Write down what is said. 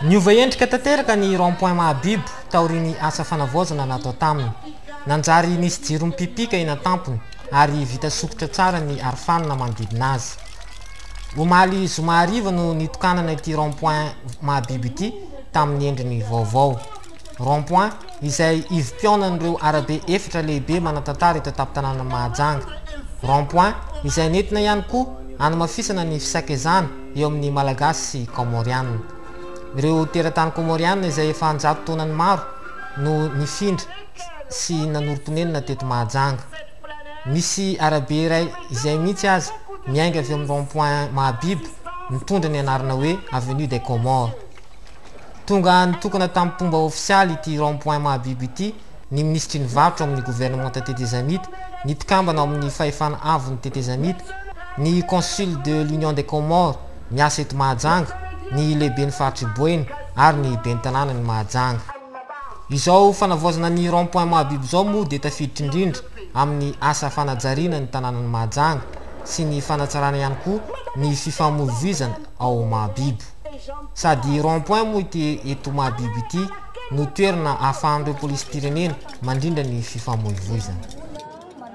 Niova endrika tanteraka ny rond point Mahabibo taorian'ny asa fanavaozana natao taminy. Nanjary nisy jiro mipipika eny an-tampony ary vita sokitra tsara ny arofanina manodidina azy. Omaly zoma hariva no nitokanana ity rond point Mahabibo ity tamin'ny endriny vaovao. Rond point izay ivom-pihaonan'ireo arabe efatra lehibe manan-tantara eto an-tampon-tanànan'i Mahajanga. Rond point izay nentina ihany koa hanamafisana ny fisakezana eo amin'ny Malagasy sy Kaomorianina. Ireo teratany Kaomorianina izay efa an-jato taonany maro no nifindra sy nanorim-ponenana teto Mahajanga. Misy arabe iray izay mihitsy aza miainga avy eo amin'ny rond point Mahabibo mitondra ny anarana hoe Avenue des Comores. Tonga nitokana tamim-pomba ofisialy ity rond point Mahabibo ity ny minisitry ny varotra ao amin'ny governemanta tetezamita, ny mpikambana ao amin'ny fahefana avon'ny tetezamita, ny consul de l'Union des Comores miasa eto Mahajanga, ny lehiben'ny faritr'i Boeny ary ny ben'ny tanànan'i Mahajanga. Izao fanavaozana ny rond point Mahabibo izao moa dia tafiditra indrindra amin'ny asa fanajariana ny tanànan'i Mahajanga sy ny fanatsarana ihany koa ny fifamoivoizana ao Mahabibo. Sady rond point moa ity eto Mahabibo ity no toerana ahafahan'ireo polisim-pirenena mandrindra ny fifamoivoizana.